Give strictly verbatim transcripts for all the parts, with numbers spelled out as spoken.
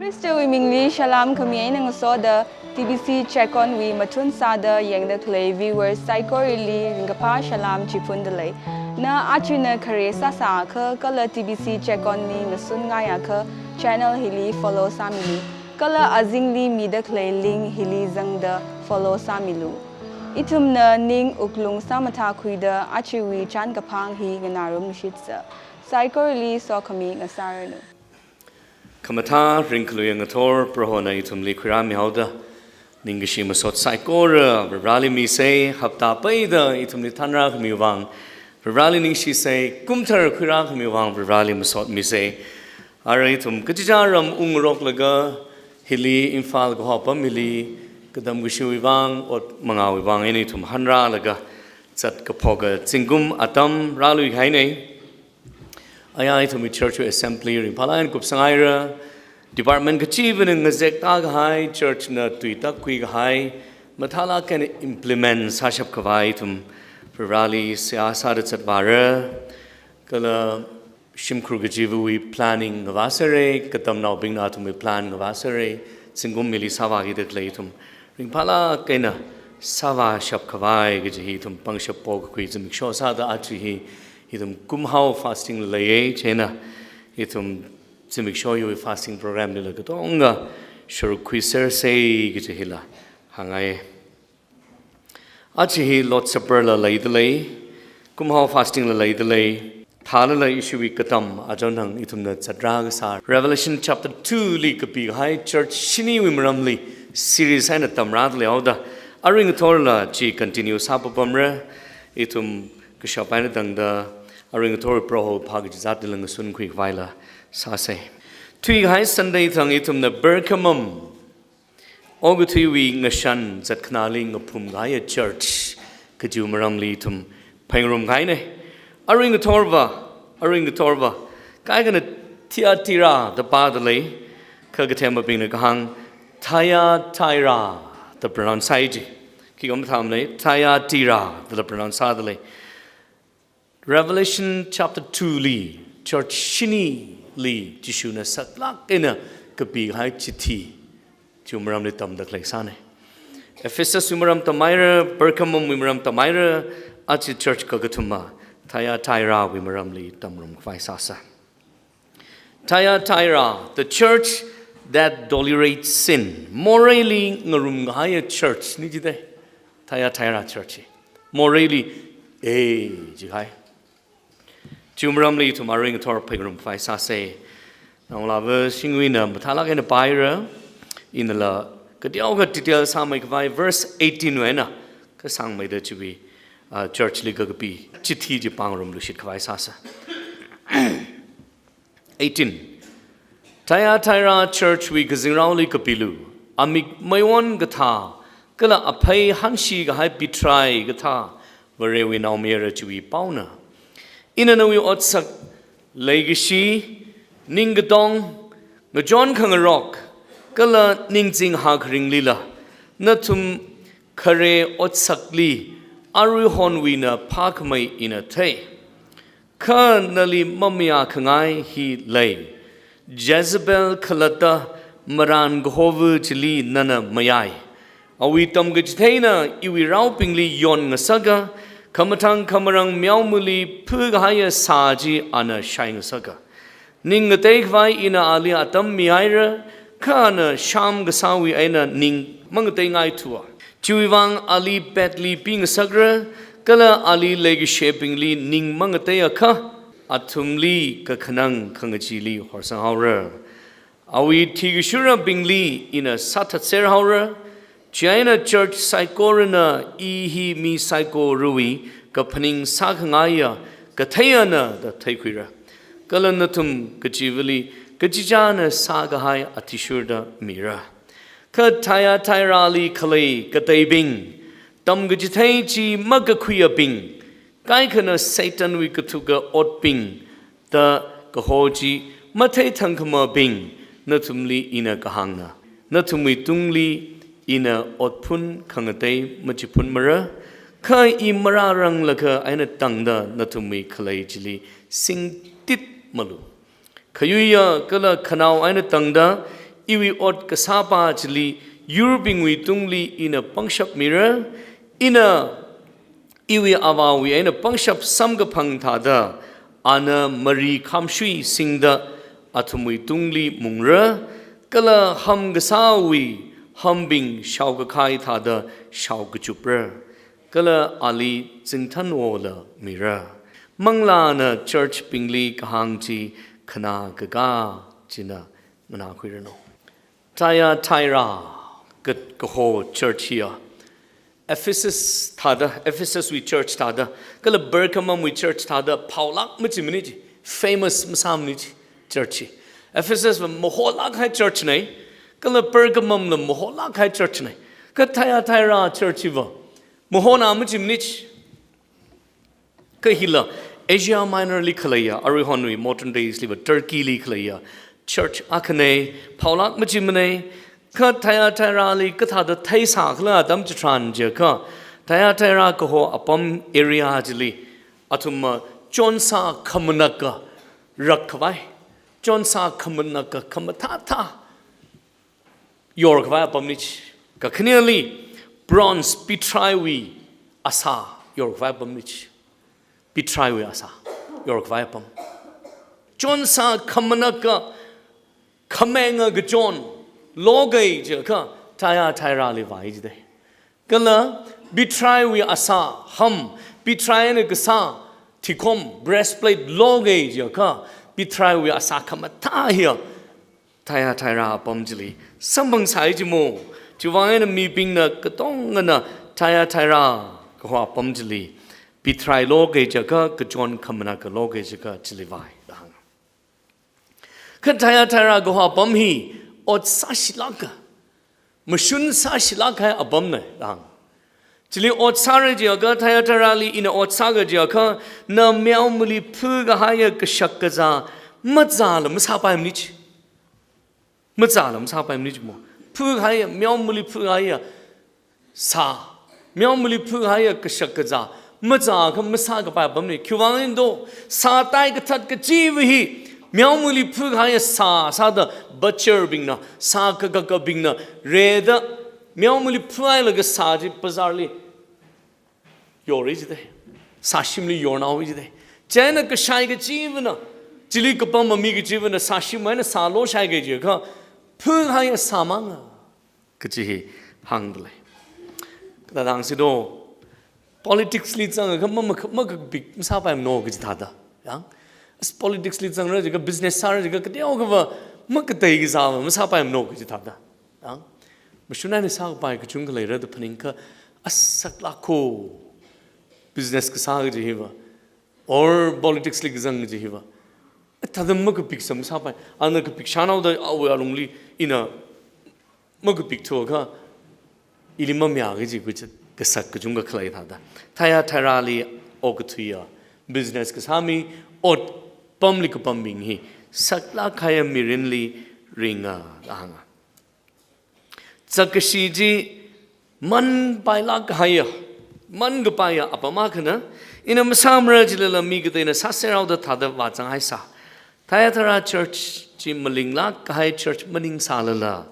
Khristawui mingli salam khami eina ngasoda T B C Check On wui mathun sāda yangda khalei viewers saikorali ringkaphā salam chiphundalei. Na achina khare sāsākha kala T B C Check On li ngasun ngaiakha channel hili follow sāmilu. Kala azingli mida khalei link hili zangda follow sāmilu. Ithumna ning wuklung sāmathākhuida achiwui chānkaphang hi nganārum shitsa. Saikorali sokhami ngasāranu. Khamathā ringkhalui ngathor Prohona ithumli khuirāmihaoda, ningkashi masot saikora Varivarali misei, hapta peida ithumli thanrā khami vang Varivarali ningshisei, kumthar khuirā khami vang Varivarali masot misei. Ara ithum kachichā ram ungroklaga hili Imphal kaho apam hili katam kashiwui vang, ot mangāwui vang eina ithum hanrālaga zatkaphoka zingkum atam rāluihainei. Aya ithumwui church wui assembly ringphālāk eina kupsanghaira. Department kachivana ngazek tākahai, church na tuitak khuikahai, mathālāk eina implement sāshap khavai ithum Varivarali seihā sāda zatvāra. Kala shimkhur kachivawui planning ngavāserei, katamnaobingna athumwui plan ngavāserei, zingkum hili sāvākida khalei ithum ringphālāk eina sāvāshap khavai kaji hi ithum pangshap pokakhui zimiksho sāda aja hi ithum kumhao fasting leiya, chieina ithum zimiksho hiwui fasting program lila katonga sharuk khuisersei kaji hila hāngngai. Aja hi Lord's Supper la leidalei, kumhao fasting la leidalei, thālala ishiwui katam achonthang ithumna zatrā kasā Revelation chapter two li kapikahai church shiniwui maramli series eina tamrādalei haoda, arui ngathorla chi continue sāpapamra. Ithum kashap eina tangda arui ngathor Proho phā kachizat nila ngasun khuikhavaila sāsei. Thuikahai Sunday thang ithumna Pergamum okathuiwui ngashan zatkhanāli ngaphumkahaiya church kajiwui maramli ithum phaningrumkahainei. Arui ngathorva, arui ngathorva, kaikhana Thyatira da pādalei, kha kathemabingna kahāng Thyatira da pronounce sāi ji. Khikha mathāmanei, Thyatira dala pronounce sādalei. Revelation chapter two li, church shinili Jishuna saklāk eina kapikahai chithi, chiwui maramli tamda khalei sānei. Ephesus wui maram tamhaira, Pergamum wui maram tamhaira, aja church kakathuma Thyatirāwui maramli tamrumkhavai sāsa. Thyatira, the church that tolerates sin. Moreili ngarumkahaiya church na jidalei. Thyatira church hi moreili e jihai. Chiwui maramli ithum arui ngathor phaningrumkhavai sāsei. Naongalāva Shingwuina mathālāk eina pāhaira, inala kateokha detail sāmeikhavai verse eighteen wui eina kasāngmeida chiwui, ah, church li kakapi chithi chi pāngarumluishit khavai sāsa. Eighteen. Thyatira church wui kazingraoli kapilu, amik meiwon kathā, kala aphei hanshi kahai pitrai kathā, Varewui naomayara chiwui paona. Ina nawui otsak, leikashi, ningkatong, ngachon khangarok, kala ningching hakharinglila, nathum khare otsakli aruihonwuina phākhamei ina thei. Kha nali mamayākhangai hi lei. Jezebel khalatta marān kahova chili nana mayai. Awui tamkachitheina iwui raobingli yonngasaka, khamathāng khamarāng meomali phukahaiya sā chi ana shaingasaka. Ning ngateikhavai ina ali atam mihaira, kha ana sham kasāwui eina ning mangateingaithua. Chiwui vang ali petli pingasakra, kala ali leikashibingli ning mangateiakha, athumli kakhanang khangachili horsanghaora. Awui thikashurabingli ina sāthatser haora, chieina church saikorana i hi mi saikorawui kaphaning sākhangaiya katheiyana da theikhuira. Kala nathum kachivali kachichāna sākahai athishurda mira. Kha Thyatira li khalei kateibing, tamkachithei chi makakhuiyabing, kaikhana Satanwui kathuka otbing, da kaho chi matheithangkhamabing, nathumli ina kahāngna, nathumwui tungli ina otphun khangatei machiphunmara, kha i marāranglakha eina tangda nathumwui khalei chili singtitmalu. Khayuiya kala khanao eina tangda Iwui ot kasāpa chili yurbingwui tungli ina pangshap mira, ina iwui avāwui eina pangshap samkaphang thāda, ana mari khamshui singda athumwui tungli mungra, kala ham kasāwui hambing shaokakhai thāda shaokachupra, kala ali zingthanwola mira. Manglāna church bingli kahāng chi khanā kaka china nganākhuiranu. Thyatira ka, kaho church hiya Ephesus thāda, Ephesus wui church thāda, kala Pergamum wui church thāda phaolāk machimana chi, famous masāmana chi church hi. Ephesus va maholākhai church na, kala Pergamum la maholākhai church na. Kha Thyatira church hiva mahona machimana chi. Kha hila Asia Minor li khaleiya, aruihonwui modern days liva Turkey li khaleiya church akhana, phaolāk machimana. Kha Thyatira li kathāda theisākhala atam chitharan jiakha, Thyatira kaho apam area chili athumva chonsā khamanaka rakkhavai, chonsā khamanaka khamathāthā yorkhavai apamna chi. Kakhaneli bronze pithraiwui asā yorkhavai apamna chi. Pithraiwui asā yorkhavai apam. Chonsā khamanaka khamanga kachon logai jiakha Thyatira li vāi jida. Kala pithraiwui asā, ham, pithraiwui kasā, thikhom, breastplate logai jiakha pithraiwui asā khamathā hiya Thyatira apam chili samphangsai jimo. Chiwuivang eina mibingna katongana Thyatira kaho apam chili pithrai logai jiakha, kachon khamanaka logai jiakha chili vāi da hānga. Kha Thyatira kaho apam hi ot sāshilāka, mashun sāshilākhai apamna da hānga. Chili ot sāra jiakha, Thyatira li ina ot sāga jiakha, na meomali phukahaiya kashak kazā mazāla masāpaimana chi. Mazāla masāpaimana chi mo. Phukahaiya, meomali phukahaiya sā, meomali phukahaiya kashak kazā mazākha masākapai apamna. Khiwuivang eina do, sātai kathat kachiva hi meomali phukahaiya sā sāda butcher bingna, sā kakaka bingna rida, meomali phukhailaga sā chi bazar li yorra jida, sāshimli yornaowa jida. Chieina kashai kachivana, chili kapam mi kachivana sāshim eina sā loshaiga jiakha, phukahaiya sā manga kaji hi hāngdalei. Kathāda hāngsi do, politics li zangakha ma, ma, makapik masāpaimano kaji thāda. Yang, as politics li zangra jiakha, business sāra jiakha, kateokha va makatei kazā va masāpaimano kaji thāda. Yang, mashun eina sākapai kachungkha leira da phaningkha, a saklāk ko, business kasā kaji hiva, or politics li kazang kaji hiva, thāda makapik sā masāpai. Ana kapik shanaoda awui alungli ina makapik thuakha, ili mamayā kaji kucha kasak kachungkha khalei thāda. Thyatira li okathuiya, business kasā mi, ot pamli kapambing hi saklākhaiya mirinli ringa da hānga. Zakkashi chi manpailāk kahaiya, mankapaiya apam akhana, ina masāmara jilala mi kateina sāserhaoda thāda vāzanghaisa. Thyatira church chi malinglāk kahai church maningsālala,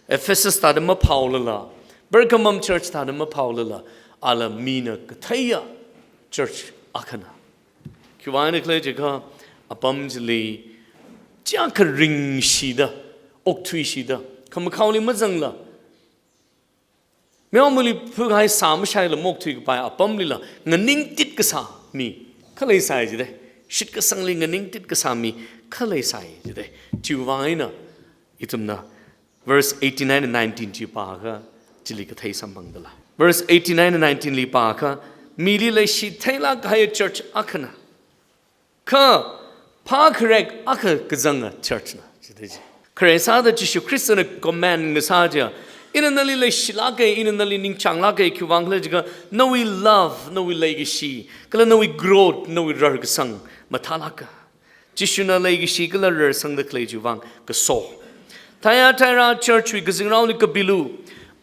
Ephesus thāda maphaolala, Pergamum church thāda maphaolala, ala mina katheiya church akhana. Khiwuivang eina khala jiakha, apam chili chiyākha ringshida, okthuishida, khamakhaoli mazangla, meomali phukahai sā mashaila maokthuikapai apamlila nganingtit kasā mi khaleisai jida. Shitkasangli nganingtit kasā mi khaleisai jida. Chiwuivang eina ithumna verse eighty-nine and nineteen chi pākha, chili kathei samphangdalei. Verse eighty-nine and nineteen li pākha, mili leishi theilāk kahai church akhana, kha phākharek akha kazanga church na, jida ji. Khare sāda Jishu Khristana command ngasā chiya, ina nali leishilāka, ina nali ningchānglāka, khiwuivang khala jiakha, nawui love, nawui leikashi, kala nawui growth, nawui rarkasang mathālāka. Jishuna leikashi kala rarsangda khalei chiwuivang kaso. Thyatira church wui kazingraoli kapilu,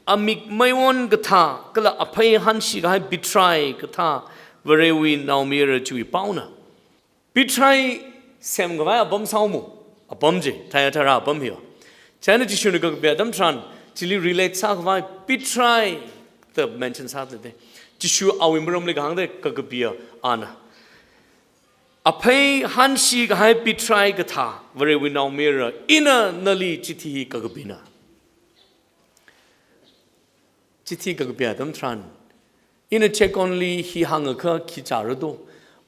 amik meiwon kathā, kala aphei hanshi kahai pitrai kathā, Varewui naomayara chiwui paona. Pitrai semkhavai apam sāomo, apam chi, Thyatira apam hiya. Chieina Jishuna kakapi atam tharan, chili relate sākhavai betray da mention sāda lei. Jishu awui maramli kahāngda kakapi ana. Aphei hanshi kahai betray kathā, Varewui naomayara, ina nali chithi kakapina. Chithi kakapi atam tharan, ina check-on li hi hāngakha khi chāra do,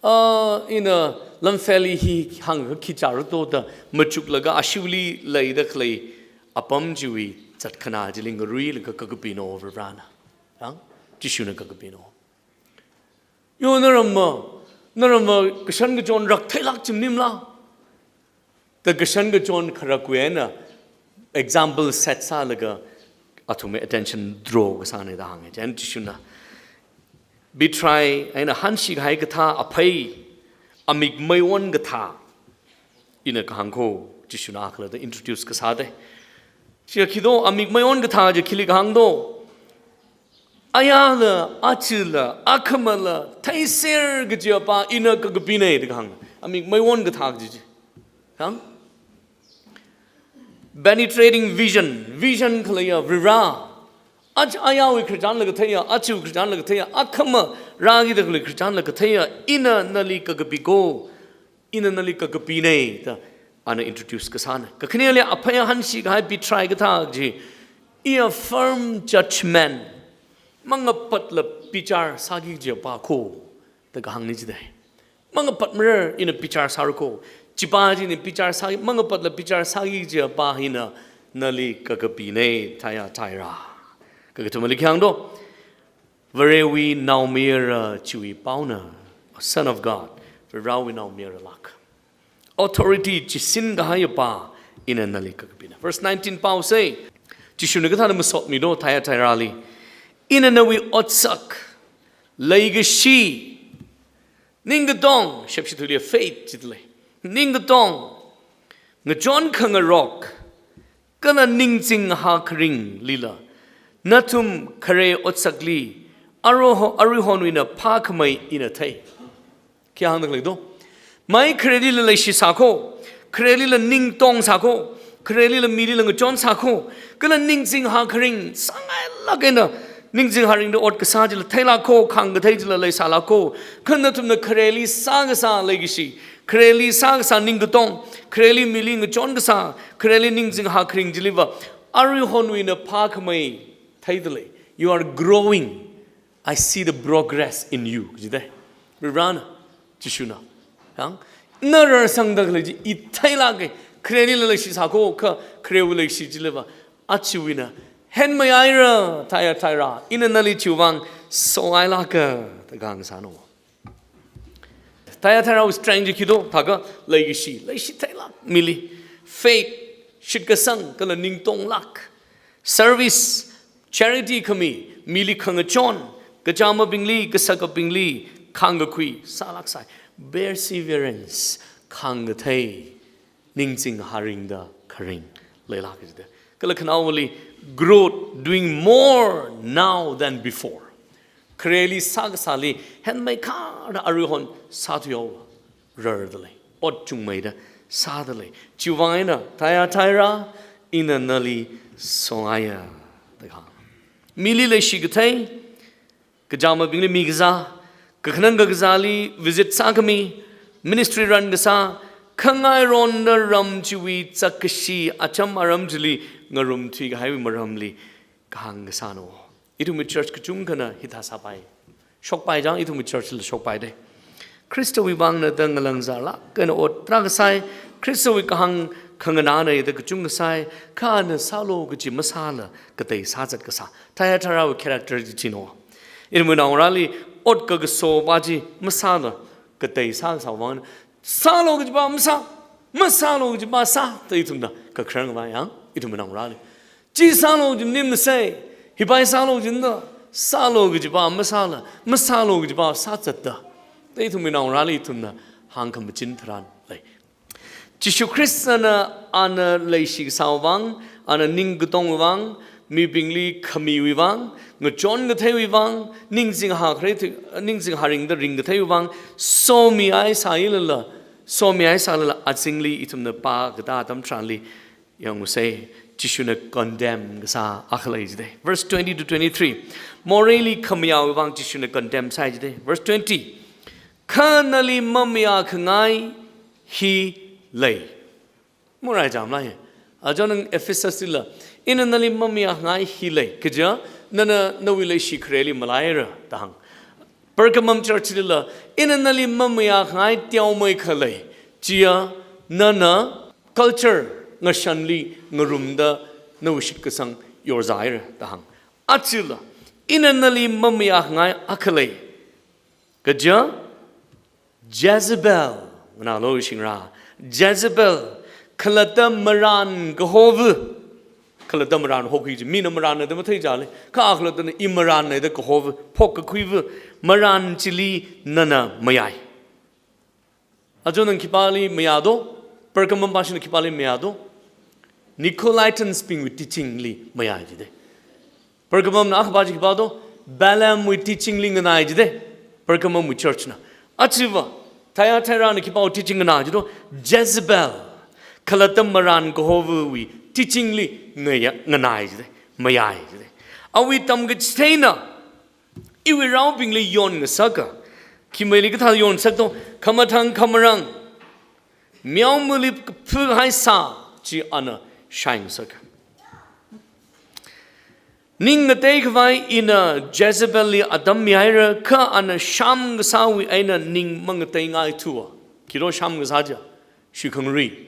ah, ina lamfeli hi hāngakha khi chāra do da machuklaga ashiwuili leida khalei apam chiwui zatkhanā chili ngaruilaga kakapina Varivarana. Yang, Jishuna kakapina. Yo, naramva, naramva kashan kachon rak theilāk chi maningla? Da kashan kachon kharakui eina example set sālaga athumwui attention draw kasāna da hānga. Chieina Jishuna betray eina hanshi kahai kathā aphei, amik meiwon kathā, ina kahāng kho, Jishuna akhala da introduce kasā da. Chi khi do, amik meiwon kathā chi khili kahāng do? Ayala, achila, akhamala theiser kajiva ina kakapina da kahāng. Amik meiwon kathā kaji chi. Hāng? Penetrating vision, vision khaleiya Varivara. Ach ayawui khararchanla katheiya, achawui khararchanla katheiya, akhama rākida khalei khararchanla katheiya, ina nali kakapi kho, ina nali kakapina da ana introduce kasāna. Kakhaneli aphei hanshi kahai betray kathā chi, iya firm judgment, mangapatla bichar sāki kajiva kho da kahāngna chida. Mangapatmara ina bichar sāra kho. Chipa chi ina bichar sā, mangapatla bichar sāki kajiva hina nali kakapina, Thyatira. Kakathumali khi hāng do? Varewui naomayara chiwui paona, Son of God, Varewui naomayara lāk. Authority chi sin kahaiya pa, ina nali kakapina. Verse nineteen pao sei, Jishuna kathāda masotmi do Thyatira li? Ina nawui otsak, leikashi, ningkatong, shepshithuili faith jidalei, ningkatong, ngachon khangarok, kala ningching hakharinglila, nathum khare otsakli aruiho-, aruihonwuina phākhamei ina thei. Khi hāngda khalei do? Mai kharelila leishi sā kho, kharelila ningtong sā kho, kharelila milila ngachon sā kho, kala ningching hakharing sāngailāk eina, ningching haringda ot kasā chila theilāk kho, khāngkathei chila leisālāk kho, kha nathumna khareli sākasā leikashi, khareli sākasā ningkatong, khareli mili ngachon kasā, khareli ningching hakharing chiliva aruihonwuina phākhamei theidalei. You are growing. I see the progress in you. Jida. Varivarana, Jishuna. Yang, na rarsangda khalei chi i theilāka. Kharelila leishi sā kho, kha kharewui leishi chiliva achiwuina henmeihaira, Thyatira, ina nali chiwuivang songailāka da kahāng sāna. Thyatirawui strength chi khi do? Thākha leikashi, leishi theilāk mili. Faith, shitkasang kala ningtonglāk. Service, charity khami, mili khangachon, kachamabingli, kasakabingli khāngkakhui sālāksai. Perseverance, khāngkathei, ningching haringda kharing leilāka jida. Kala khanaowali, growth, doing more now than before. Khareli sākasāli henmeikharda aruihon sāthuihaowa, rardalei, ot chungmeida sādalei. Chiwuivang eina Thyatira, ina nali songaiya da kahāng. Mili leishi kathei, kachamabingli mikazā, kakhanang kakazāli visit sākhami, ministry run kasā, khangaironda ram chiwui zakkashi acham aram chili ngarumthui kahaiwui maramli kahāng kasāna. Ithumwui church kachungkhana hithā sāpai. Shokpai chang, ithumwui church la shokpai da. Khristawui vangna da ngalang zārlāk eina ot tarākha sāi, Khristawui kahāng khanganāna da kachungkha sāi, kha ana sālu kaji masāla katei sāzat kasā. Thyatirawui character chi china. Ithumwui naongarāli ot kakaso pa chi masāla katei sākasā vang, sālu kaji pa masā, masālu kaji pa sā, da ithumna kakharang va yang, ithumwui naongarāli. Chi sālu kaji maning masei, hipai sālu kaji nda, sālu kaji pa masāla, masālu kaji pa sāzatda, da ithumwui naongarāli ithumna hāngkhamachin tharan lei. Jishu Khristana ana leishi kasāwui vang, ana ningkatongwui vang, mibingli khamiwui vang, ngachon katheiwui vang, ningching hakhare thu-, ningching haringda ringkatheiwui vang, somihaisāilala, somihaisālala azingli ithumna pākatā atam tharanli, yangusei, Jishuna condemn kasā akha lei jide. Verse twenty to twenty-three. Moreili khamayāwui vang Jishuna condemn sāi jide. Verse twenty. Kha nali mamayā khangai hi lei. Morai jamlai. Aja nang Ephesus lila, ina nali mamayā khangai hi lei. Kaja, nana nawui leishi khareli malaira, da hāng. Pergamum church lila, ina nali mamayā khangai teomei khalei. Chiya, nana culture ngashanli ngarumda nawui shitkasang yorzāhaira, da hāng. Achila, ina nali mamayā khangai akha lei. Kaja, Jezebel, nganālu shingra. Jezebel, khalatta marān kahovu. Khalatta marān hokhui ji, mina marānna da mathei jale. Kha khalattana i marānna da kahovu, phokkakhuivu, marān chili nana mayai. Aja nang khipāli mayā do, Pergamum pāshina khipāli mayā do. Nicolaitans bingwui teaching li mayai jide. Pergamumna akhapā chi khipā do, Balaamwui teaching li nganai jide. Pergamumwui church na. Achiva, Thyatira na khipāwui teaching nganai jido, Jezebel, khalatta marān kahovawui teaching li ngaya, nganai jide. Mayai jide. Awui tamkachitheina, iwui raobingli yonngasaka. Khimeili kathā yonngasakto, khamathang khamarang, meomali kaphu haisā chi ana shaingasaka. Ning ngateikhavai ina Jezebel li atam mihaira, kha ana sham kasāwui eina ning mangateingaithuwa. Khiro sham kasā ja, shuikhangarui.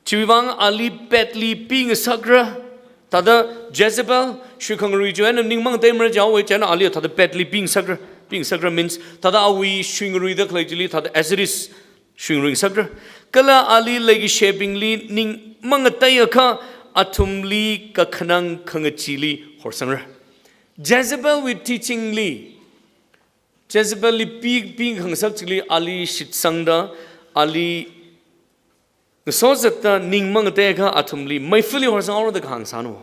Chiwui vang ali petli pingasakra, thāda Jezebel, shuikhangarui chiwui eina ning mangateimara jihaowa, chieina ali thāda petli pingasakra, pingasakra means, thāda awui shuingarui da khalei chili, thāda as it is, shuingarui ngasakra. Kala ali leikashibingli ning mangateiakha athumli kakhanang khangachee li horsangra. Jezebelwui teaching li, Jezebel li pi, pingakhangasak chili ali shitsangda, ali ngasozatta ning mangateiakha athumli meifali horsanghaora da kahāng sāna.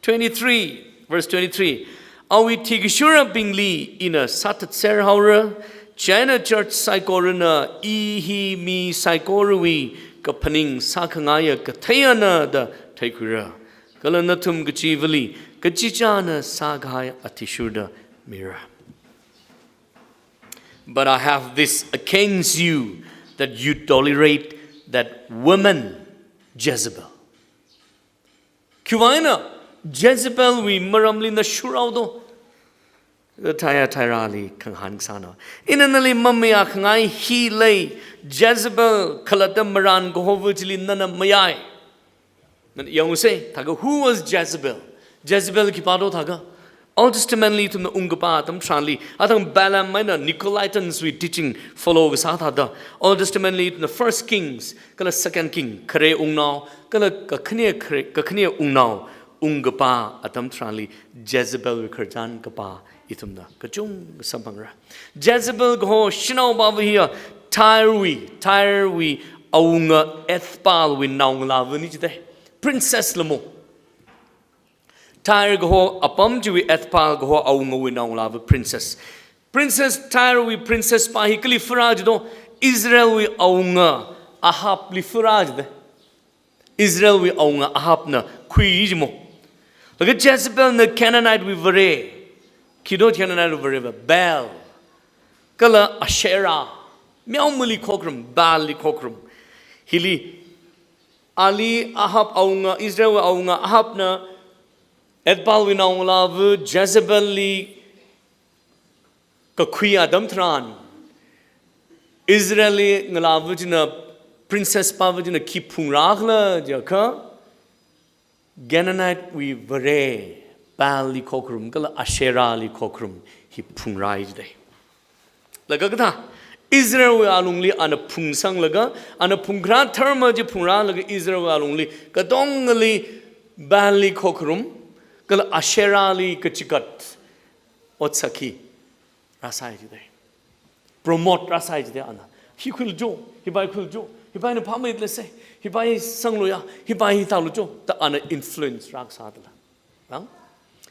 Twenty-three, verse twenty-three. Awui thikashurabingli ina sāthatser haora, chieina church saikorana i hi mi saikorawui kaphaning sākhangaiya katheiana da theikhuira. Kala nathum kachivali, kachichāna sākahai athishurda mira. But I have this against you, that you tolerate that woman Jezebel. Khiwui vang eina Jezebelwui maramli na shurhaodo? Thyatira li khangahān kasāna. Ina nali mamayā khangai hi lei, Jezebel khalatta marān kahowa chili nana mayai. Nana yangsa, thākha who was Jezebel? Jezebel khipādo thākha? Old Testament li ithumna ungkapā atam tharanli, athang Balaam eina Nicolaitans wui teaching follow kasā thāda. Old Testament li ithumna First Kings, kala Second King, khare wungnao, kala kakhane khare, kakhane wungnao, ungkapā atam tharanli Jezebel wui khararchan kapā ithumna kachungkha samphangra. Jezebel kaho shanaopava hiya Tyre wui, Tyre wui awunga Ethbaal wui naongalāvana jide. Princess lamo. Tyre kaho apam chiwui Ethbaal kaho awungawui naongalāva princess. Princess Tyre wui princess pā hi kali phara jido, Israel wui awunga Ahabli phara jide. Israel wui awunga Ahabna khuiya jimo. Laga Jezebel na Canaanite wui vare. Khido Canaanite wui vare va? Baal. Kala Asherah. Meomali khokharum, Baalli khokharum. Hili ali Ahab awunga, Israel wui awunga Ahabna Ethbaal wui naongalāva Jezebelli kakhui atam tharan, Israel li ngalāva china, princess pāva china khi phungrākhala jiakha, Canaanite wui vare Baalli khokharum kala Asherahli khokharum hi phungrāi jide. Laga kathā, Israel wui alungli ana phungsanglaga, ana phungkharā dharma chi phungrālaga Israel wui alungli katongali Baalli khokharum kala Asherahli kachigat otsak hi rāsai jide. Promote rāsai jide ana. Hi khuilu jo, hipai khuilu jo, hipaina phāmei lese, hipai sanglu ya, hipai hi tālu jo, da ana influence rākasā dala. Nang?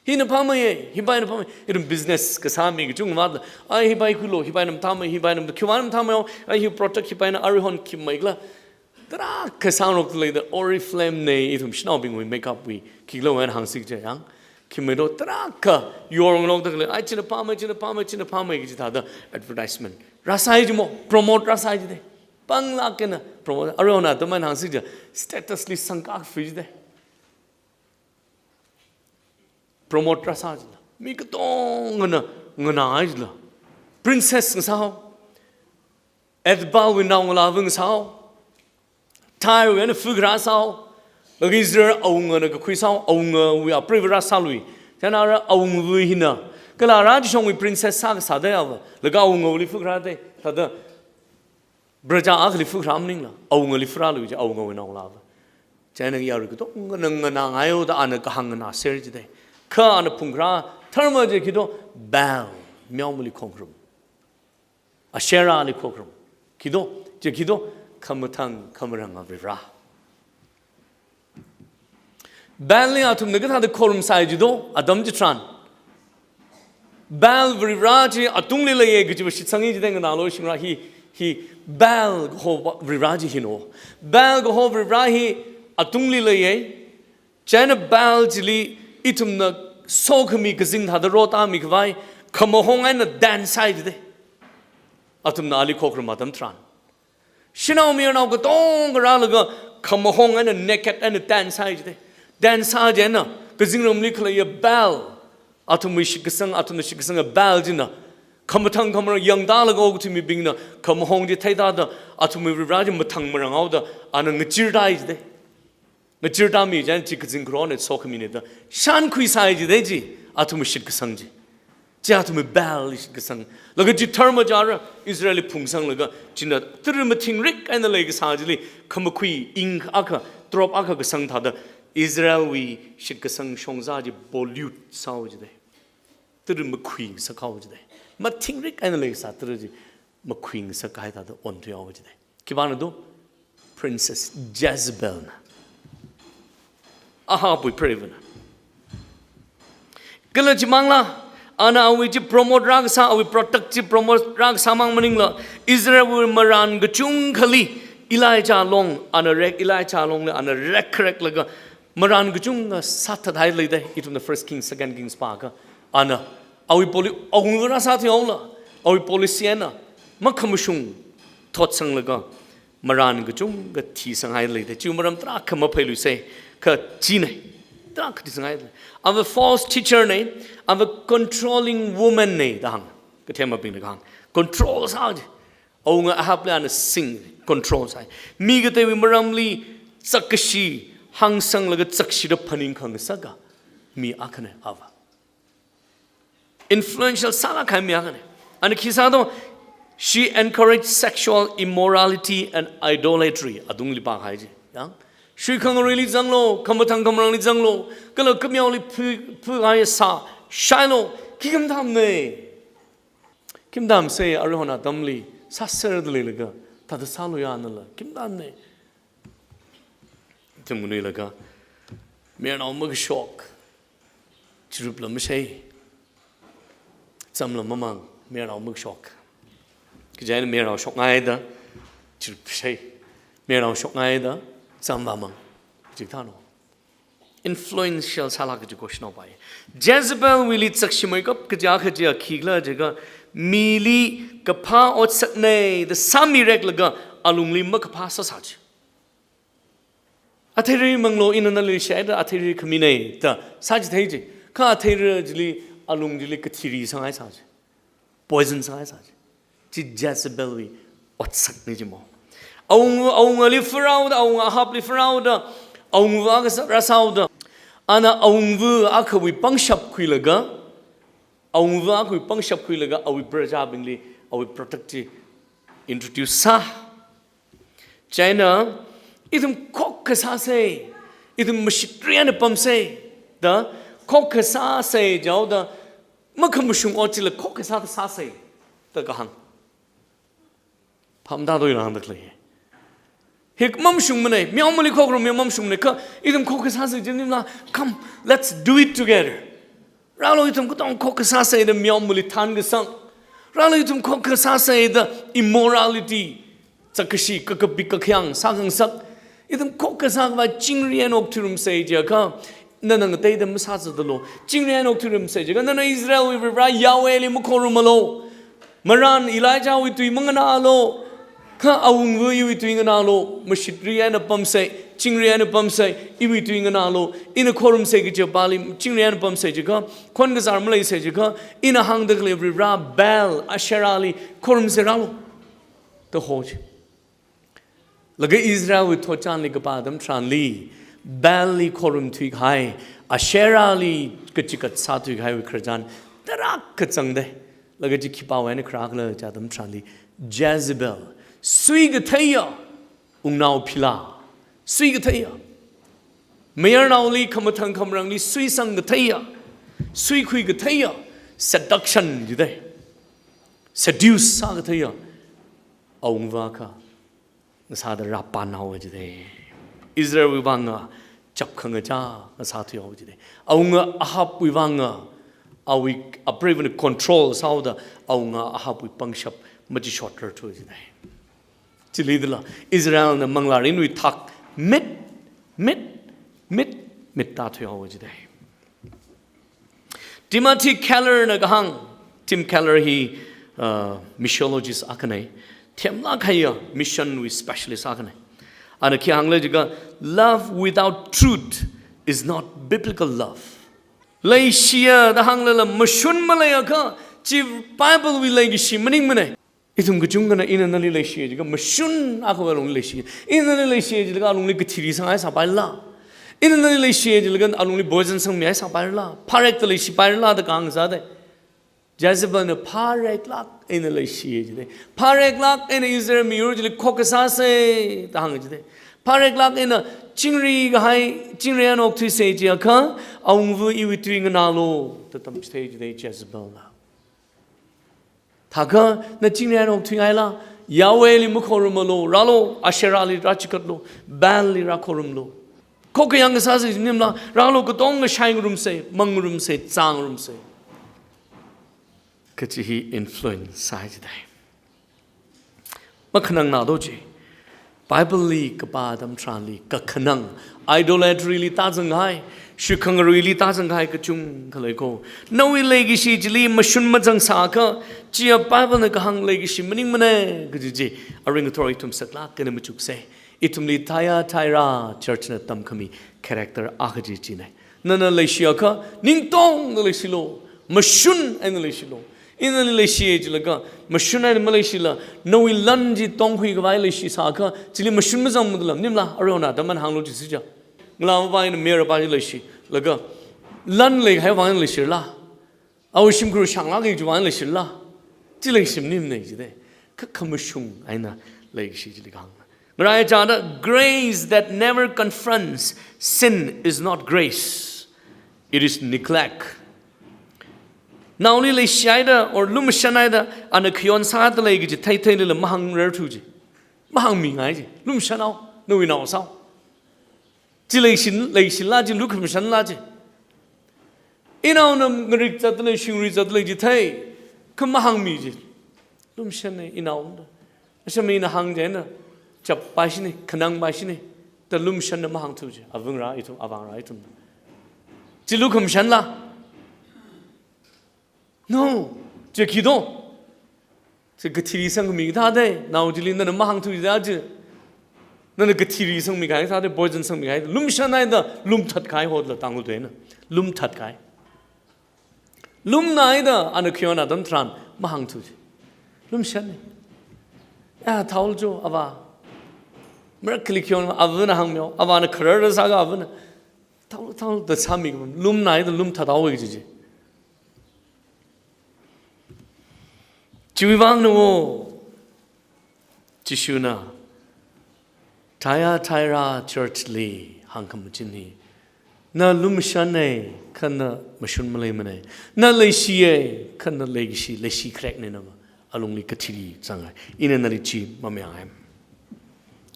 Hina phāmeiye, hipaina phāmei. Ithum business kasā mi kachungkha matla, ai hipai khuilu, hipaina mathāmei, hipaina khiwuivang mathāmei, ai hi product hipaina arihon khimei khala. Tarākha sāngarokda leida Oriflame nei, ithum shanaobingwui makeup wui, khikhala wui eina hāngsi kaja yang. Khimeido tarākha yorngarokda khalei, ai china pāmei, china pāmei, china pāmei kaji thāda advertisement rāsai jimo, promote rāsai jide. Panglāk eina promote, aruihon atam eina hāngsi kaja, status li sangkak free jide. Promote rāsā jila. Mi katongana nganāi jila. Princess ngasāhao. Ethbaal wui naongalāva ngasāhao. Tyre wui eina fukharā sāhao. Laga Israel awungana kakhui sāhao, awungawui apreiva rāsālui. Chieina ara awungava hina, kala ara chishongwui princess sākasā daiva, laga awungawuili fukharā dai. Thāda praja akhali fukharā maningla, awungali furālui kaja, awungawui naongalāva. Chieina yarui katongana nganāngaihaoda ana kahāng nganāser jide. Kha ana phungkharā dharma chi khi do, Baal, meomali khongrum. Asherahli khongrum. Khi do, chi khi do, khamathang khamarang Varivara. Baalli athumna kathāda khorumsai jido, atam chitharan. Baal Varivara chi atungli leiya kajiva shitsanga jide, nganālu shingra hi, hi Baal kaho Varivara chi hino. Baal kaho Varivara hi atungli leiya. Chieina Baal chili ithumna sokhami kazing thāda rotami khavai, khamahong eina dance sāi jide. Athumna ali khongrum atam tharan. Shanao mayarnao katonga rālaga khamahong eina naked eina dance sāi jide. Dance sā chieina kazingramli khaleiya Baal, athumwui shitkasang, athumna shitkasanga Baal china khamathang khamarang yangtālaga okathui mibingna khamahong chi theithāda athumwui Varivara chi mathang maranghaoda ana ngachirtāi jide. Ngachirtāmi chieina chi kazing kharona sokhamina da shānkhuisai jide chi, athumwui shitkasang chi. Chi athumwui Baal shitkasang. Laga chi dharma chi ara Israelli phungsanglaga, china tara mathingrik eina leikasā chili, khamakhui ing akha, drop akha kasang thāda Israelwui shitkasang shongza chi pollute sāhao jide. Tara makhuingasakhao jide. Mathingrik eina leikasā tara chi makhuingasakhai thāda onthuihao jide. Khipāna do? Princess Jezebelna. Ahabwui preivana. Kala chimangla, ana awui chi promote rākasā, awui product chi promote rākasā mang maningla, Israelwui marān kachungkhali Elijah long, ana rek, Elijah longli ana rekkhareklaga, marān kachunga sāthathai leida, ithumna First Kings, Second Kings pākha. Ana, awui poli, awungva rāsāthuihaola, awui policy eina makhamashung thotsanglaga, marān kachungkha thisanghai leida. Chiwui maram tarākha maphailuisei, kha china, tarākha thisanghai lei. Ava false teacher nei, ava controlling woman nei da hāng. Kathemabingna kahāng. Control sā ji. Awunga Ahabli ana sing, control sāi. Mi kateiwui maramli zakkashi, hāngsanglaga zakshida phaningkhangasaka mi akhana ava. Influential sālāk kahai mi akhana. Ana khi sā do, she encouraged sexual immorality and idolatry. Atungli pākahai chi. Yang, shuikhangaruili zanglo, khamathang khamarangli zanglo, kala kameoli phu, phuhai sā, shailo, khi khamathāmana. Khamathāmsei, aruihon atamli sāserda leilaga, thāda sāluiya nala, khamathāmana. Ithum nganuilaga, mayarnao makashok, chirupla mashei, chamla mamāng, mayarnao makashok. Kaja eina mayarnao shokngaida, chirup shei, mayarnao shokngaida, cham vāmāng. Chithāno. Influential sālāk kaji question pāi. Jezebelwuili zakshimeikap kaja kaja khikhala jiakha, mili kaphā otsakna da sāmireklaga alungli makaphā sāsā ji. Atheira manglo, ina nali shaida atheira khamina da sāchithei ji. Kha atheira chili, alung chili kathiri sanghai sā ji. Poison sanghai sā ji. Chi Jezebelwui otsakna jimo. Awunga, awungali furāhaoda, awunga Ahabli furāhaoda, awungva akha sā, rāsāhaoda. Ana awungva akhawui pangshap khuilaga, awungva akhawui pangshap khuilaga, awui prajabingli, awui product chi introduce sā. Chieina, ithum khokkha sāsei, ithum mashitri eina pamsei, da, khokkha sāsei jihaoda, makhamashung ot chila khokkha sāda sāsei, da kahāng. Phamda doi rāngda khalei. Hi mamashungmana, meomali khokrum hi mamashungmana, kha ithum khokkha sāsei jimnimla, come, let's do it together. Rālo ithum katong khokkha sāseida meomali thānkasang. Rālo ithum khokkha sāseida immorality, Zakkashi, kakapik, kakhayang sākhangasak. Ithum khokkha sākhavai chingri eina okthuirumsa jiakha, nana ngateida masāzatdalu. Chingri eina okthuirumsa jiakha, nana Israelwui Varivara Yahwehli makhorumalu. Marān Elijahwui tui manganālu. Kha awungva iwui tui nganālu. Mashitri eina pamsa, chingri eina pamsa, iwui tui nganālu. Ina khorumsa kaji pali chingri eina pamsa jiakha, khon kazār maleisa jiakha, ina hāngda khalei Varivara Baal, Asherahli khorumsa rālu da ho ji. Laga Israelwui thotchanli kapā atam tharanli, Baalli khorumthuikahai, Asherahli kachikat sāthuikahaiwui khararchan tarākha zangda. Laga chi khipāwui eina kharā khala jiakha atam tharanli, Jezebel, sui katheiya, wungnao phila, sui katheiya, mayarnaoli khamathang khamarangli suisang katheiya, suikhui katheiya, seduction jida, seduce sā katheiya awungva akha ngasāda rāpānhaowa jida. Israelwui vanga chapkhangachā ngasāthuihaowa jida. Awunga Ahabwui vanga, awui apreivana control sāhaoda, awunga Ahabwui pangshap machishotrarthu jida. Chili dala Israelna manglārinwui thak mit, mit, mit, mit tāthuihaowa jida. Timothy Keller na kahāng, Tim Keller hi, uh, missiologist akhana, themlāk kahaiya mission wui specialist akhana. Ana khi hāngla jiakha, "Love without truth is not biblical love." Leishiya da hānglala mashun maleiakha, chi Bible wui leikashi maningmana. Ithum kachungkhana ina nali leishiya jiakha mashun akhawui alungli leishi. Ina nali leishiya jilaga alungli kathiri sanghai sāpaila. Ina nali leishiya jilaga alungli poison sangmihai sāpaila. Pharekta leishipaila da kahāng sāda. Jezebelna phareklāk eina leishiya jida. Phareklāk eina Israel miyur chili khokkha sāsa da hānga jida. Phareklāk eina chingri kahai, chingri eina okthuisa jiakha, awungva iwui tui nganālu da tamchithei jida Jezebelna. Thakha na chingri eina okthuihaila, Yahwehli makhorumalu, rālu, Asherahli rāchikatlu, Baalli rākhorumlu. Khokkha yangkasāsa chi maningmala, rālu katonga shaingarumsa, mangngarumsa, zāngarumsa. Kachi hi influence sāi jida. Makhanang nado chi. Bible li kapā atam tharanli kakhanang, idolatry li tāzanghai, shikhangaruili tāzanghai kachungkha leiko. Nawui leikashi chili mashun mazangsāakha, chiya Bible na kahāng leikashi maningmana kaji chi, arui ngathor ithum saklāk eina machuksa. Ithumli Thyatira church na tamkhami character akha chi china. Nana leishiakha, ningtongda leishilu, mashun eina leishilu. Ina nali leishiya jilaga, mashun eina maleishila, nawui lan chi tongkhuikhavai leishisāakha, chili mashun mazangmada maningmala, aruihon atam eina hānglu chi sija. Ngalāva eina mayarva chi leishilaga, lan leikahai vang eina leishila, awui shimkhur shanglāk kaji vang eina leishila, chi leishi maningmana jida. Kha khamashung eina leikashi chili kahāng. Ngaraichāda, "Grace that never confronts sin is not grace. It is neglect." Naoli leishihaida, or lumashanhaida, ana khayon sāda lei kaji theitheilala mahāngrarthu chi. Mahāngmingai chi. Lumashanhao, nawui nao sāo. Chi leishin, leishila chi, lukhamashanla chi. Inaona ngarik zatda lei, shingri zatda lei chithei, kha mahāngmi chi. Lumashanna inao da. Asham ina hāng chieina, chappaishina, khanangpaishina, da lumashanna mahāngthu chi. Avangra ithum, avangra ithum. Chi lukhamashanla. No, chi khi do. Chi kathiri sangmi kathāda, nao chili nana mahāngthu da chi. Nana kathiri sangmikahai kathāda, poison sangmikahai, lumashanhaida, lumthatkahai hotla Tangkhul tuina. Lumthatkahai. Lumnaida, ana khayon atam tharan mahāngthu chi. Lumashanna. Ya, thaolu jo, ava. Marakhali khayon, avana hāngmiyo, avana khararda sāga avana. Thaolu, thaolu da sāmi kapam, lumnaida lumthathaowa kaji chi. Chiwui vangna wo, Jishuna Thyatira church li hāngkhamachin hi, na lumashanna, kha na mashun maleimana. Na leishiya, kha na leikashi, leishi kharekna nava. Alungli kathiri zanghai. Ina nali chi mamayāngai.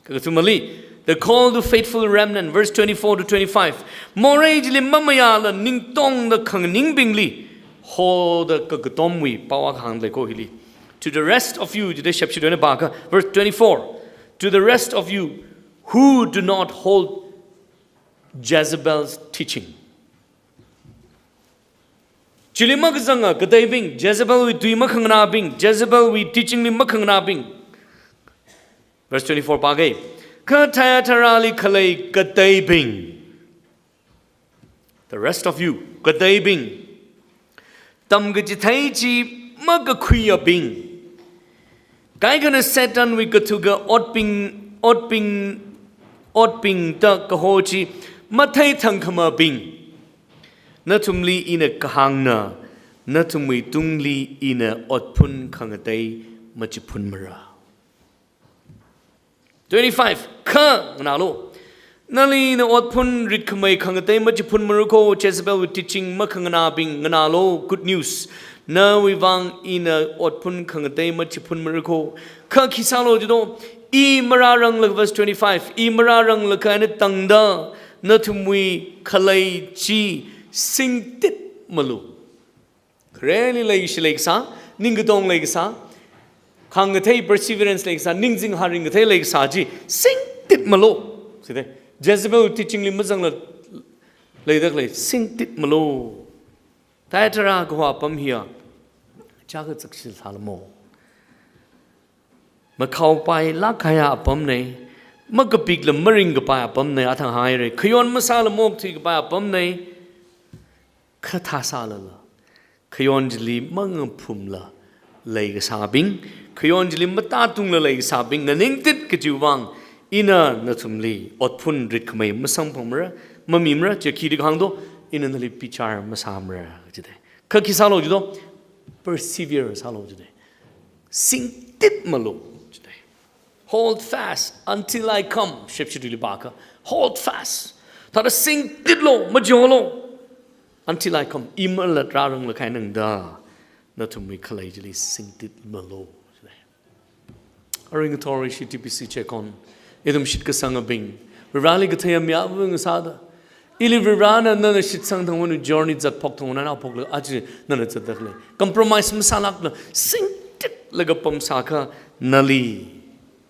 Kakathumali, the call to faithful remnant, verse twenty-four to twenty-five. Morei chili mamayāla ningtongda khanganingbingli, hoda kakatomwui pao akha hāngda leiko hili. To the rest of you, jida shepshidona baka, verse twenty-four. To the rest of you who do not hold Jezebel's teaching. Chili makazanga kateibing, Jezebelwui tui makhanganābing, Jezebelwui teachingli makhanganābing. Verse twenty-four pāga. Kha Thyatira li khalei kateibing. The rest of you, kateibing. Tamkachithei chi makakhuiyabing. Kaikhana Satanwui kathuka otbing, otbing, otbing da kaho chi matheithangkhamabing. Nathumli ina kahāngna, nathumwui tungli ina otphun khangatei machiphunmara. Twenty-five, kha nganālu. Nali ina otphun ritkhamei khangatei machiphunmara kho, Jezebelwui teaching makhanganābing nganālu, good news. Nawui vang ina otphun khangatei machiphunmara kho. Kha khi sālu jido, i marāranglakha, verse twenty-five, i marāranglakha eina tangda nathumwui khalei chi singtitmalu. Khareli leishi leikasā, ningkatong leikasā, khangathei perseverance leikasā, ningzing haring kathei leikasā chi singtitmalu. Side, Jezebel teaching li mazangla leida khalei singtitmalu. Thyatira kaho apam hiya chaka chakshil sālamo. Makhaopailāk kahaiya apamna, makapikla maringkapai apamna, athang haira, khayon masāla maokthuikapai apamna, kha thāsālala, khayon chili mangaphumla leikasābing, khayon chili matātungla leikasābing nganingtit kajiwui vang, ina nathumli otphun ritkhamei masamphangmara, mamimara, chi khida kahāng do, ina nali bichar masāmara, jide. Kha khi sālu jido, persevere sālu jide. Singtitmalu jide. Hold fast until I come. Shepshi tuili pākha. Hold fast. Thāda singtitlu, majolu. Until I come. I malat rāranglakha eina tangda nathumwui khalei chili singtitmalu jide. Arui ngathor ishi T B C check on. Ithum shitkasangabing, Vareli kathei mayāvāng sāda, ili Varena nana shitsang thangwui journey zatphok thangwui nana phoklaga aja nana zatda khalei. Compromise masālākla singtitlaga pamsākha nali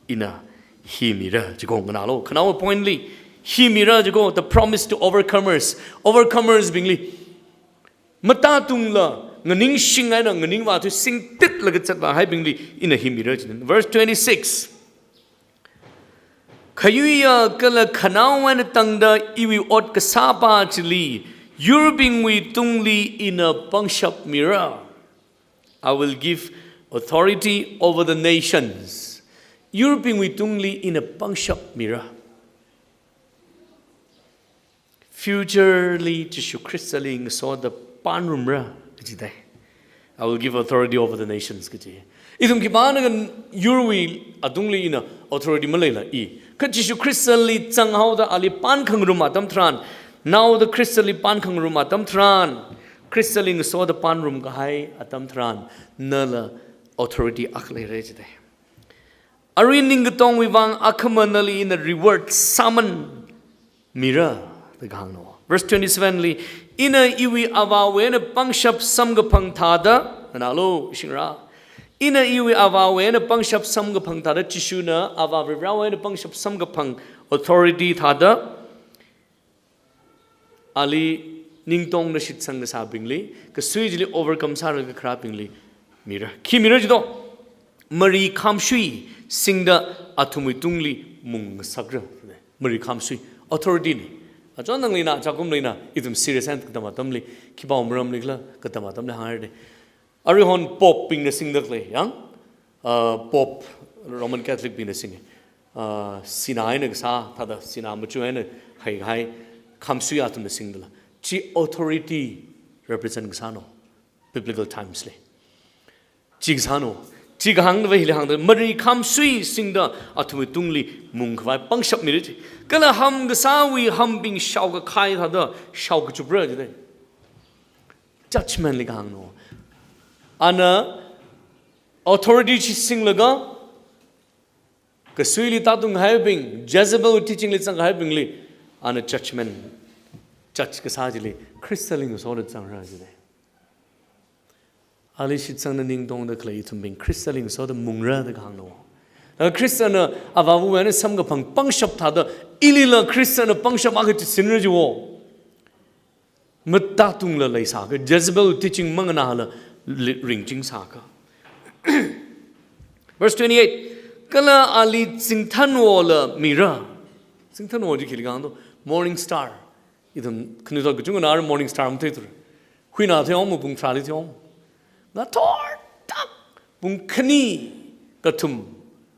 ina hi mira jiko nganālu. Khanaowa point li hi mira jiko, the promise to overcomers. Overcomers bingli, matātungla nganingshing eina nganingvā thui singtitlaga zatvāhaibingli ina hi mira jin. Verse twenty-six. Khayuiya kala khanaowa eina tangda iwui ot kasāpa chili yurbingwui tungli ina pangshap mira. I will give authority over the nations. Yurbingwui tungli ina pangshap mira. Future li Jishu Khristali ngasoda pānrumra kajidai. I will give authority over the nations kaji. Ithum khipānakha yurwui atungli ina authority maleila i. Kha Jishu Khristali zanghaoda ali pānkhangarum atam tharan, naoda Khristali pānkhangarum atam tharan, Khristali ngasoda pānrumkahai atam tharan, nala authority akha leira jidai. Arui ningkatongwui vang akhama nali ina reward sāman mira da kahāngna. Verse twenty-seven li, ina iwui Avāwui eina pangshap samkaphang thāda, nganālu, shingra. Ina iwui Avāwui eina pangshap samkaphang thāda, Jishuna Avā Varivarāwui eina pangshap samkaphang authority thāda, ali ningtongda shitsang kasābingli, kasui chili overcome sāra kakharābingli mira. Khi mira jido, mari khamsui singda athumwui tungli mungngasakra. Mari khamsui, authority na. Achon nangli na, chakum lina, ithum serious eina katam atamli, khipā maramli khala katam atamli hānghaira. Aruihon Pope bingna singda khalei, yang? Uh, Pope, Roman Catholic bingna singa. Uh, sinā eina kasā, thāda sinā machu eina haihai, khamsui athumna singdala. Chi authority represent kasāna, biblical times li. Chi kasāna, chi kahāngva hili hāngda, mari khamsui singda athumwui tungli mungkhavai pangshap mira ji. Kala ham kasāwui hambing shaokakhai thāda, shaokachupra jidai. Judgment li kahāngna. Ana authority chi singlaga, kasuili tātunghaibing, Jezebel teaching li zanghaibingli, ana judgment, judge kasā chili, Khristali ngasoda zangra jidai. Ali shitsangda ningtongda khalei ithumbing, Khristali ngasoda mungra da kahāngna. Khristana avāva̱wui eina samkaphang pangshap thāda, ilila Khristana pangshap akha chisinra jiwo. Matātungla leisākha, Jezebel teaching manganāla li-, ringchingsākha. Verse twenty-eight, kala ali zingthanwola mira. Zingthanwo chi khili kahāng to, morning star. Ithum khanuithot kachungana morning star matheithura. Huina theihao mo, pung tharāli theihao mo. Ngathorthak pung khani, kathum,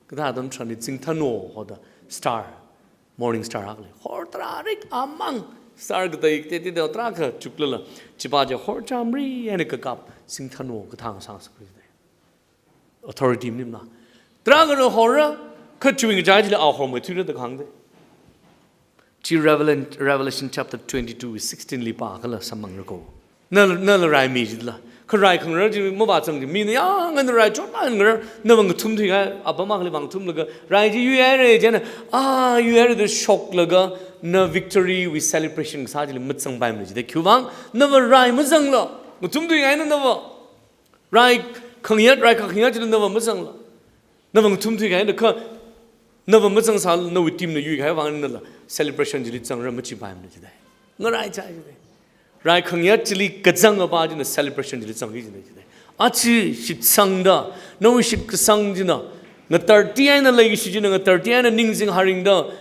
kathā atam tharanli zingthanwo hoda star, morning star akha lei. Hor tarārik amang star katei katei teida tarākha chuklala, chipa chi hor chāmri eina kakap zingthanwo kathā sāsākhui. Authority maningla. Tarākhana horra, kha chiwui ngachai chili a hormeithuira da kahāng de. Chi Revelation, Revelation chapter twenty-two verse sixteen li pākhala samphangrakho. Na, nala raimi jila. Kha rai khangarar chi mavāzang chi. Mina yangna rai chotngarar, nava ngathumthuikahai apam akhali vāngathumlaga, rai chi yuihaira chieina, a, yuihaira da shoklaga, na victory wui celebration kasā chili mazangpaimana jida. Khiwuivang, nava rai mazangla, ngathumthuikahaina nava. Rai khangayāt, rai khakhangayāt chili nava mazangla, nava ngathumthuikahaina kha, nava mazangsāla nawui team na yuikahai vang nala celebration chili zangra machipaimana jida. Ngaraichai jida. Rai khangayāt chili kazang apa china celebration chili zangki jida jida. Achi shitsangda, nawui shitkasang china, ngatarti eina leikashi china, ngatarti eina ningzing haringda,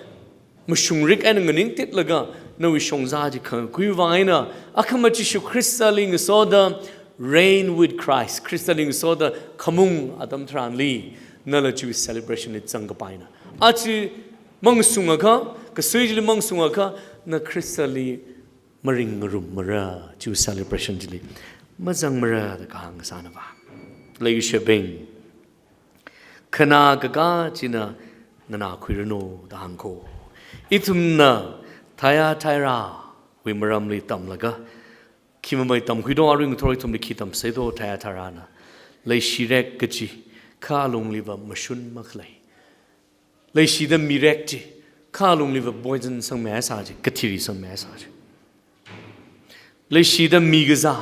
mashungrik eina nganingtitlaga, nawui shongza chi khangakhui vang eina, akhama Jishu Khristali ngasoda, reign with Christ, Khristali ngasoda khamung atam tharanli, nala chiwui celebration li zangkapaina. Achi mangasungakha, kasui chili mangasungakha, na Khristali maringngarummara, chiwui celebration chili mazangmara da kahāng kasāna va. Leikashibing, khanakaka china nganākhuiranu da hāngkho. Ithumna Thyatira wui maramli tamlaga, khi mamai tamkhuido, arui ngathor ithumli khi tamseido, Thyatira na leishirek kaji, kha alungliva mashun makhalei. Leishida mirek ji, kha alungliva poison sangmihaisā ji, kathiri sangmihaisā ji. Leishida mi kazā,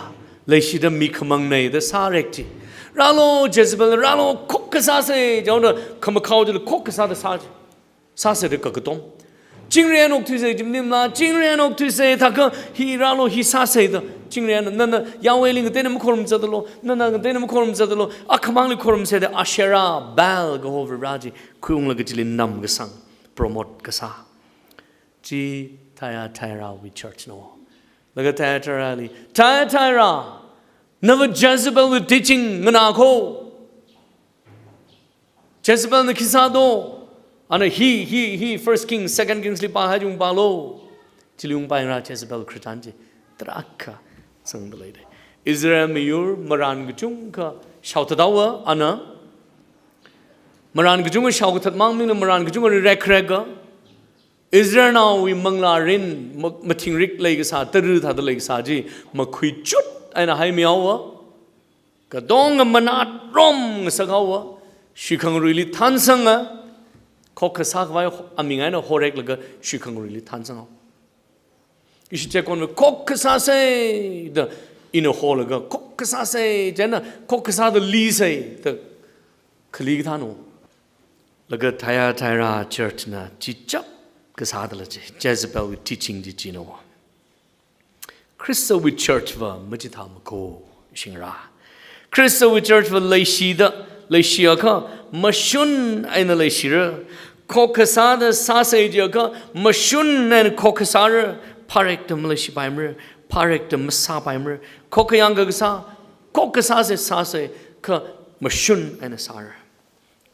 leishida mi khamangnei da sārek ji. Rālo Jezebel, rālo khokkha sāsei, jaona khamakhao jila khokkha sāda sā ji. Sāsei da kakatom. Chingri eina okthuisei ji maningla, chingri eina okthuisei, thākha hi rālo hi sāsei da. Chingri eina, nana Yahweh li ngateina makhorumzatlo, nana ngateina makhorumzatlo, akhamangli khorumsei da Asherah, Baal kaho Vare ji khuiunglaga chili namkasang, promote kasā. Chi Thyatira wui church na. Laga Thyatira li, Thyatira, nava Jezebel wui teaching nganākho. Jezebel na khi sādo. Ana hi, hi, hi, First King, Second Kings li pāhai chi ungpālo. Chili ungpāyāngra Jezebel khararchan chi. Tarākha sangda leida. Israel miyur marān kachungkha shaothathaowa, ana. Marān kachungkha shaokathat mang maningla marān kachungkha rirekkhareka. Israelnaowui manglā rin ma-, mathingrik leikasā, tara thāda leikasā chi makhuichut eina haimihaowa. Katonga manat rom ngasakhaowa. Shikhangaruili thansanga. Khokkha sākhavai aming eina horeklaga shikhangaruili thansanghaowa. Ishi chekonva khokkha sāsei da ina holaga, khokkha sāsei, chieina khokkha sāda lisei da khali kathāno. Laga Thyatira church na chichap kasādala chi, Jezebel wui teaching chi china. Khristawui church va machithāmakho, shingra. Khristawui church va leishida, leishiakha, mashun eina leishira. Khokkha sāda sāsei jiakha, mashun eina khokkha sāra. Pharekda maleishipaimara, pharekda masāpaimara. Khokkha yangkakasā, khokkha sāsei, sāsei, kha mashun eina sāra.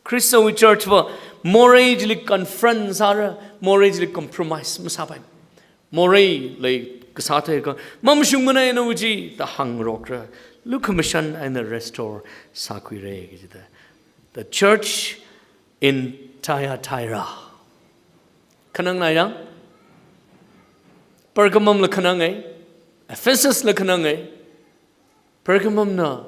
Khristawui church va morei chili confront sāra, morei chili compromise masāpai. Morei leikasā theiakha, mamashungmana nawui chi da hāngrokra, lukhamashan eina restore sākhuira kajida. The church in Thyatira. Khanangnai yang? Pergamum la khanangngai, Ephesus la khanangngai, Pergamum na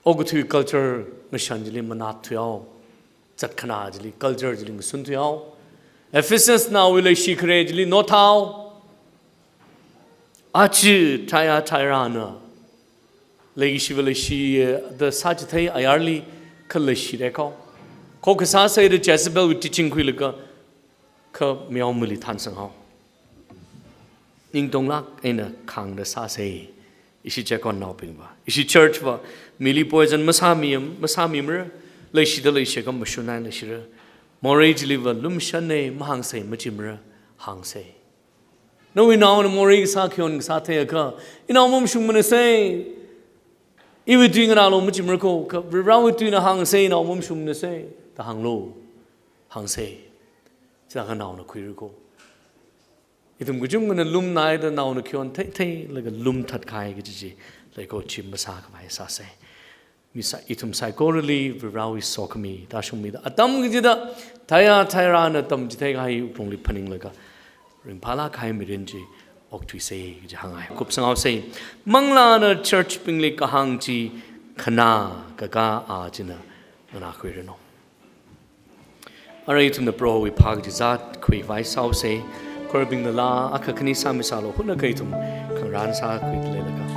okathui culture ngashan chili manat thuihao, zatkhanā chili, culture chili ngasun thuihao. Ephesus nawui leishi khare chili nothao. Achi Thyatira na leishiva leishida sāchithei ayarli kha leishirekhao. Phokkha sāsei da Jezebelwui teaching khuilaga, kha mayao mili thansanghao. Ningtonglāk eina khāngda sāsei. Ishi chekon naobingva, ishi church va, mili poison masāmi, masāmimara, leishida leishiakha mashunhai leishira. Morei chiliva lumshanei, mahāngsei majimara, hāngsei. Nawui naona morei kasā, khayon kasā theiakha, inao mamashungmanasei. Iwui tui nganālu majimara ko, kha Varivarawui tuina hāngsei, inao mamashungmanasei da hānglu. Hāngsei. Chithākha naona khuira ko. Ithum kachungkhana lumnaida naona khayon theitheilaga lumthatkahai kaji chi lei ko, chi masākhavai sāsei. Mi sa, ithum saikorali Varivarawui sokhami tāshungmida atam kachida Thyatira na tamchitheikahai wuklungli phaninglaga ringphālākkahai mirin chi okthuisei kaji hāngngai. Kupsanghaosei. Manglāna church bingli kahāng chi khanā kakā a china nganākhuiranu. Arui ithumna Prohowui phā kachizat khuivai sāhaosei. Khorbingnala akha khani sāmisālu, hunakha ithum khangarān sākhuida leilaga.